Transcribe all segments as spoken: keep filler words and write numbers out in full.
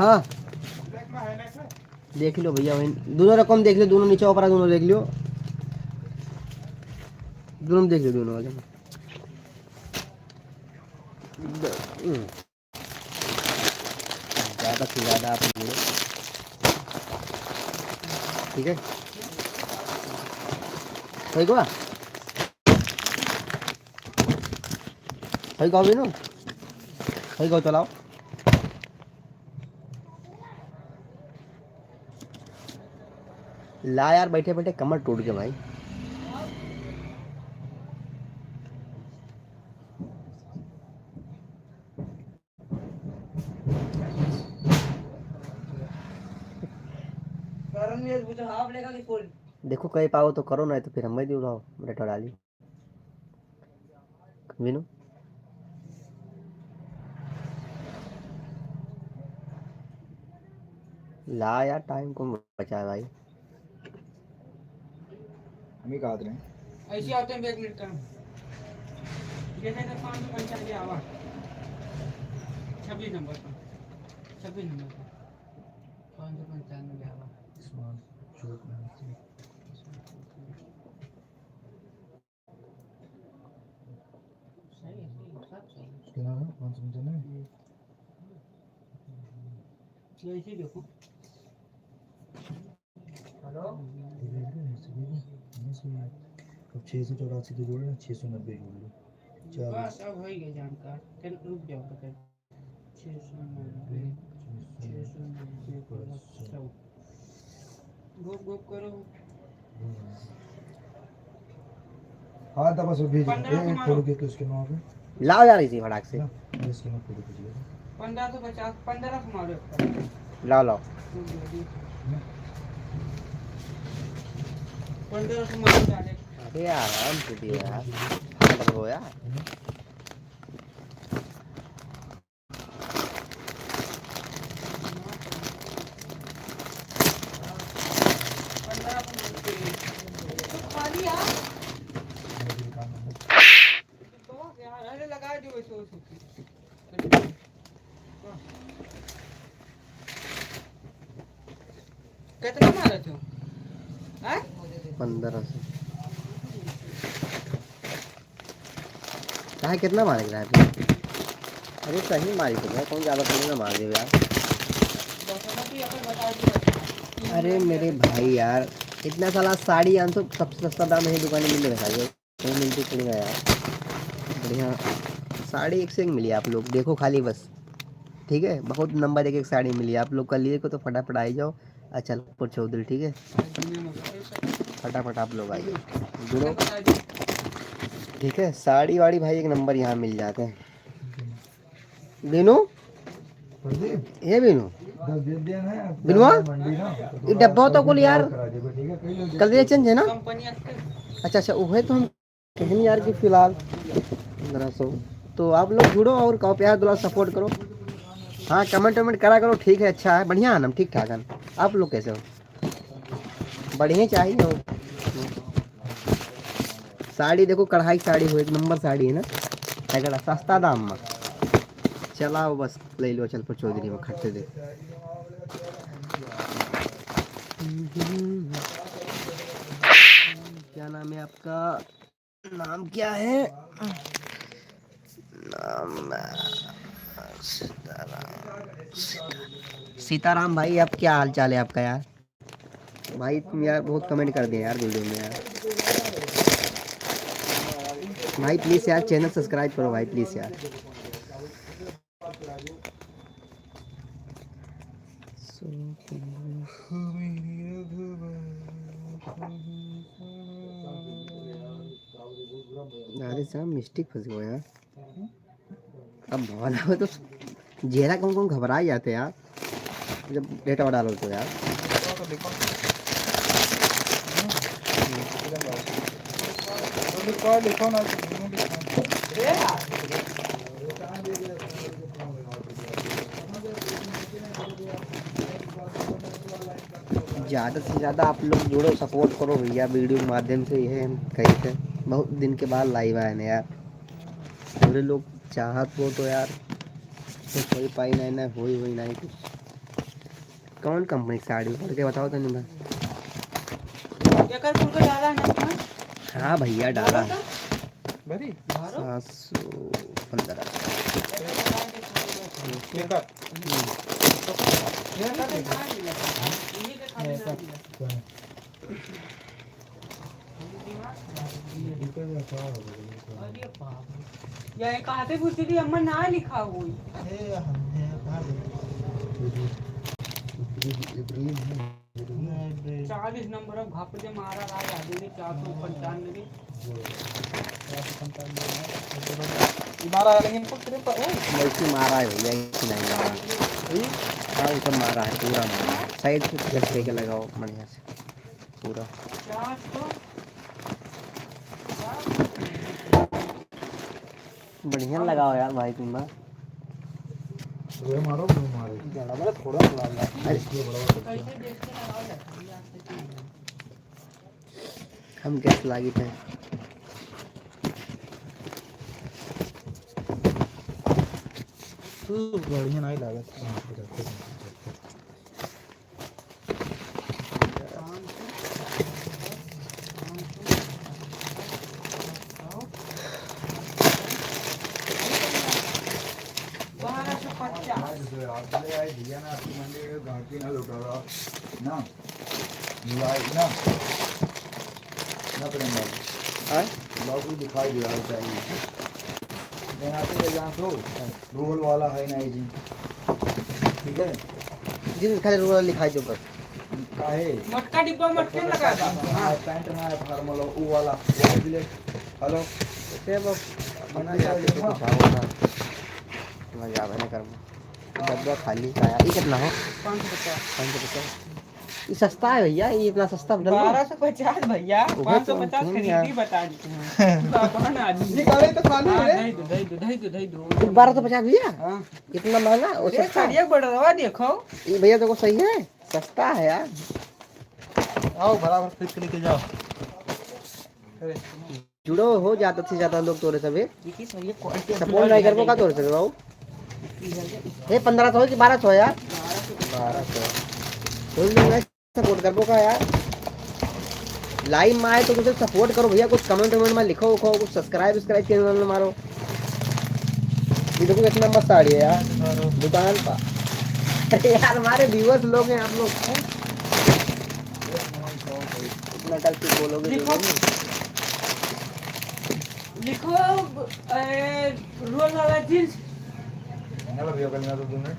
हाँ, देख लो भैया, वहीं दोनों रकम देख लो, दोनों नीचे ऊपर दोनों देख लो, दोनों देख लो, दोनों वाले। ज़्यादा से ज़्यादा आप जुड़ो, ठीक है? सही कहा, सही कहा बीनू, सही कहा, चलाओ। ला यार, बैठे बैठे कमर टूट गया भाई। देखो, कहीं पाओ तो करो, नहीं तो फिर हम ही उठाओ, रेटो डाली। मीनू, ला यार, टाइम कम बचा है भाई। हम ही कहा रहे हैं। ऐसे आते हैं, एक मिनट का। जैसे तो पाँच सौ पंचानवे आवा। छब्बीस नंबर पर। छब्बीस नंबर पर। पाँच सौ पंचानवे आवा। सही है, सही है, सब सही है। कितना है? पाँच सौ पंचानवे? हम्म। ये इसी देखो। हेलो? ये देखो, ऐसे देखो, ऐसे। अब छः सौ चौरासी तो जोड़ लो, छः सौ नब्बे जोड़ लो। चार। बस, अब हो ही गया जानकार। चल, रुक जाओ, पकड़। छः सौ नब्बे, छः सौ नब्बे plus सौ। गप, गप करो। हाँ, तो बस वो भेज दो। पन्द्रह सौ एक मारो। फोटो खींच के उसके नाम पे। लाओ यार इसी फटाक से। ना, इसके नाम फोटो खींचिए। पन्द्रह सौ पचास, पन्द्रह सौ मारो। लाओ, लाओ। पन्द्रह सौ मारो direct। अबे आराम से दियो यार। हाँ, बस हो यार। कितना मारत हो? हाँ? पन्द्रह सौ। काहे, कितना मारे के रहा है? अरे सही मारी तो भाई, कौन ज्यादा थोड़ी ना मार देवे यार। अरे मेरे भाई यार, इतना साला साड़ी आन तो सबसे सस्ता दाम यही दुकान में मिल रहा है, कहीं मिलती थोड़ी ना यार। बढ़िया साड़ी एक से एक मिली आप लोग, देखो खाली बस, ठीक है, बहुत नंबर एक एक साड़ी मिली आप लोग का लिए को, तो फटाफट आई जाओ। अच्छा, लखनपुर चौधरी, ठीक है, फटाफट आप लोग आइए, जुड़ो, ठीक है। साड़ी वाड़ी भाई एक नंबर यहाँ मिल जाते हैं। बीनू, ये बीनू, बिनवा, ये डब्बा तो कुल यार, कल ये चेंज है ना? अच्छा, अच्छा, वो है तो हम कहन यार कि फिलहाल पन्द्रह सौ। तो आप लोग जुड़ो और कहो प्यार दुलार support करो। हाँ, comment वमेंट करा करो, ठीक है, अच्छा है, बढ़िया है ना, ठीक ठाक है। आप लोग कैसे हो? बढ़िया चाहिए हो। साड़ी देखो, कढ़ाई साड़ी हो, एक नंबर साड़ी है ना, तगड़ा, सस्ता दाम में। चलाओ बस, ले लो, चल पर चौधरी में खट्टे दे। क्या नाम है आपका? नाम क्या है? नाम, अ, सीताराम, सीता-, सीताराम भाई, आप क्या हाल चाल है आपका यार? भाई, तुम यार बहुत comment कर दिए यार video में यार। भाई, please यार, channel subscribe करो भाई, please यार। अरे साहब, mistake फंस गया यार। अब भला हो तो जेरा कौन कौन घबरा जाते यार, जब डेटा डालो तो यार। ज़्यादा से ज़्यादा आप लोग जुड़ो, support करो भैया, video के माध्यम से। यह हम कही थे, बहुत दिन के बाद live आए हैं यार। पूरे लोग चाहत हो तो यार, कुछ हो ही पाई नहीं, नहीं होई, होई नहीं कुछ। कौन कंपनी की साड़ी? पढ़ के बताओ तनी बा। एकर कुल का डाला है ना अपना? हाँ भैया, डाला है। भरी? सात सौ पन्द्रह। एकर? अरे बाप रे। या एक हाथे पूछ ली, अम्मा ना लिखा हुई। ए, हमने कहाँ देखा? अप्रैल, अप्रैल में। चालीस नंबर अब घप दे मारा रहा, याद नहीं, चार सौ पंचानवे। चार सौ पंचानवे। ये मारा है, लेकिन कुछ नहीं पर, ओ। वैसे मारा है भैया, ऐसे नहीं मारा। सही? हाँ, ऊपर मारा है, पूरा मारा है। साइड से घट के लगाओ बढ़िया से। पूरा। बढ़िया लगाओ यार भाई तुम ना। ये मारो, वो मारो। ज्यादा मारो, थोड़ा, थोड़ा मारो। अरे। ये बड़ा वाला। हम गैस लागी थे। तू बढ़िया नहीं लागत। बारह सौ पचास। आज ले आए भैया ना, आपकी मंडी में गाहकी ना लौटा रहा ना, लाई ना, ना प्रेम बाबू। हाँ? बाबू दिखाई दे रहा चाहिए। बनाते ले जान तो। रोल वाला है ना ये जी। ठीक है? जी, खाली रोल लिखाई दो बस। काहे? मोटका डिब्बा में मत लगा दो। हाँ, पैंट ना है, फॉर्मल हो, ऊ वाला। हेलो? से वो बना जाते तो कुछ आओ ना। मैं जाबे नहीं करूँगा। डब्बा खाली का यार। ये कितना हो? पाँच सौ पचास। पाँच सौ पचास। ये सस्ता है भैया, ये इतना सस्ता बदल लो। बारह सौ पचास भैया, वो पाँच सौ पचास तो खरीदी यार। बता देते हैं। तो अपन आदमी निकाले तो खाली हाँ, है। दे दो, दे दो, दे दो, दे दो। तो बारह सौ पचास भैया? हाँ। इतना महंगा? वो अरे, सस्ता है। सड़िया बड़वा देखो। ये भैया देखो सही है, सस्ता है यार। आओ, बराबर खरीद के लेके जाओ। अरे। जुड़ो हो ज्यादा से ज्यादा लोग तोरे सभे। देखिए सर, ये quality सपोर्ट नहीं करबो का तोरे सभे बाबू? ये पन्द्रह सौ कि बारह सौ यार? बारह सौ। कोई लोग नहीं सपोर्ट करबो का यार? लाइव में आए तो कुछ सपोर्ट करो भैया, कुछ कमेंट वमेंट में लिखो उखो, कुछ सब्सक्राइब वब्सक्राइब के मारो। ये देखो कितना मस्त साड़ी है यार, दुकान पर। अरे यार, हमारे व्यूअर्स लोग हैं आप लोग। इतना टाइप के बोलोगे लिखो। तो नहीं। लिखो, ए, रोल वाला जींस। ना लग गया, करना तो दो मिनट।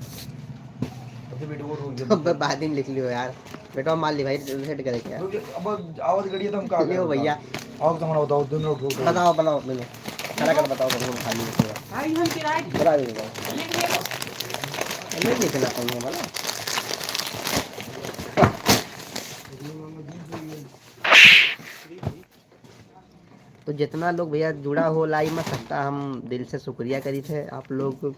अभी वीडियो को रोक दे। अब बाद में लिख लियो यार। बेटा, मार ली भाई, सेट करे क्या? रुक, अब आवाज गड़ी है तो हम का लियो करें? भैया। आओ, तो हमारा बताओ, दो मिनट रुक। बताओ, बनाओ, मिलो। खड़ा कर बताओ, कौन कौन खाली है पूरा। भाई, हम किराए बता दे दो। लिख दे। नहीं लिखना पड़ेगा, बोला। तो जितना लोग भैया जुड़ा हो लाइव में, सबका हम दिल से शुक्रिया करी थे। आप लोग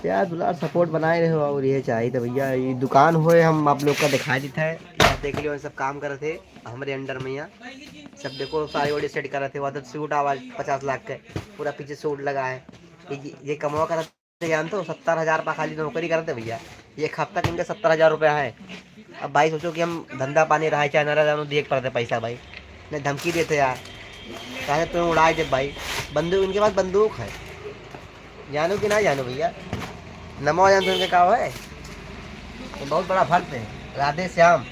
प्यार दुलार सपोर्ट बनाए रहे हो और ये चाहिए तो भैया, ये दुकान होए हम आप लोग का दिखा दी थे। आप देख लियो, सब काम करत थे हमारे अंडर में यहाँ। सब देखो, साड़ी वाड़ी सेट करत थे, वहाँ तो सूट आवा पचास लाख के, पूरा पीछे सूट लगा है। ये, ये कमवा करत जानते हो, सत्तर हजार रुपया खाली नौकरी करते भैया, एक हफ्ता के इनका सत्तर हजार रुपया है। अब भाई सोचो कि हम धंधा पानी रहा है, चाहे ना रहा, जानो दिए पड़ते पैसा भाई, नहीं धमकी देते यार, चाहे तुम्हें उड़ाए दे भाई। बंदूक, इनके पास बंदूक है, जानो कि ना जानो भैया, नमो जान इनके का है, तो बहुत बड़ा भक्त है राधे श्याम,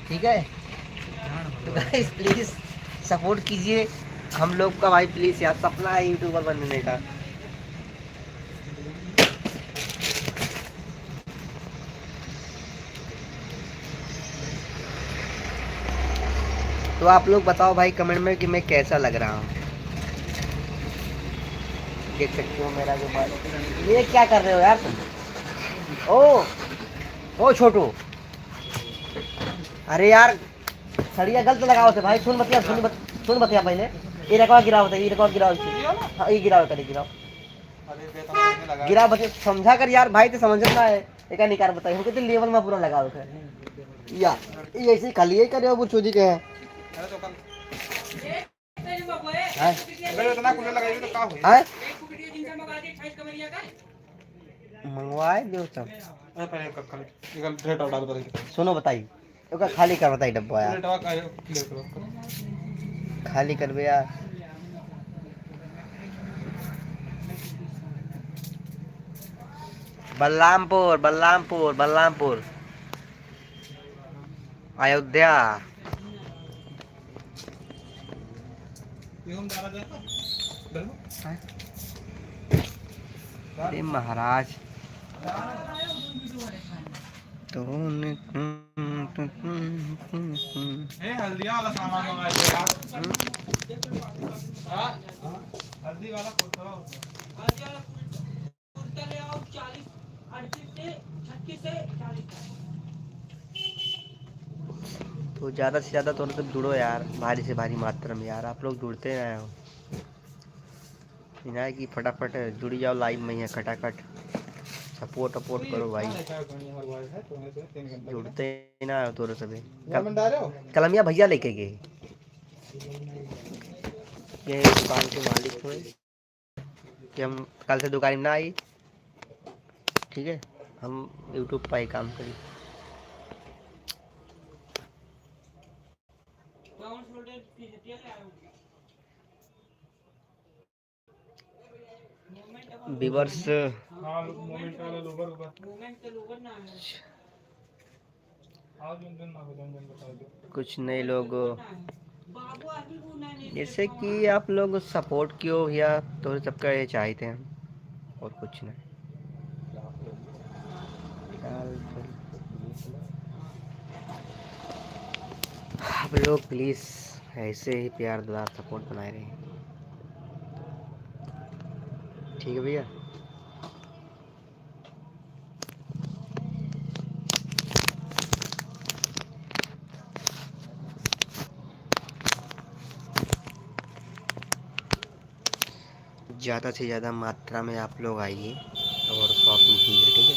ठीक है। तो गाइस प्लीज सपोर्ट कीजिए हम लोग का भाई, प्लीज यार, सपना है यूट्यूबर बनने का। तो आप लोग बताओ भाई कमेंट में कि मैं कैसा लग रहा हूँ। देख सकते हो मेरा जो बाल, ये क्या कर रहे हो यार तुम? ओ, ओ छोटू, अरे यार, सड़िया गलत लगाओ थे भाई। सुन बतिया, सुन बत-, सुन बतिया पहले। ये रखवा गिराओ थे, ये रखवा गिराओ इसे। हाँ, ये गिराओ, करे गिराओ। गिराओ बतिया, समझा कर यार, भाई तो समझत ना है। एक निकार बताई, हम कहते लेवल में पूरा लगाओ थे। या, ये ऐसे ही खाली यही करे हो, बुरचोदी के है। हैं? अगर इतना कूलर लगाइए तो का होई? हैं? मंगवाए दो सब। अरे पहले एक कल, एक कल रेट डाल दे। सुनो बताई, ओका खाली कर बताई डब्बा यार। रेट आवा, अरे clear करो। खाली करबे यार। बलरामपुर, बलरामपुर, बलरामपुर। अयोध्या। अरे महाराज। तूने ए, हल्दिया वाला सामान मंगा लिया यार। हाँ? हल्दी वाला कुर्ता होता है। तो ज़्यादा से ज़्यादा तोरे सब जुड़ो यार, भारी से भारी मात्रा में यार, आप लोग जुड़ते ना हो। इनाय कि फटाफट जुड़ी जाओ live में, यहाँ खटाखट support वपोर्ट करो भाई। जुड़ते ना हो तोरे सभी। कलमिया भैया लेके गए, ये दुकान के मालिक हुए। कि हम कल से दुकान में ना आई, ठीक है, हम YouTube पर ही काम करी। Viewers, हाँ, Moment वाला lower, ऊपर। कुछ नए लोग, जैसे कि आप लोग support कियो भैया, तो सबका ये चाहते हैं, और कुछ नहीं। आप लोग please ऐसे ही प्यार दुलार support बनाए रहें, ठीक है भैया। ज़्यादा से ज़्यादा मात्रा में आप लोग आइए और shopping कीजिए, ठीक है?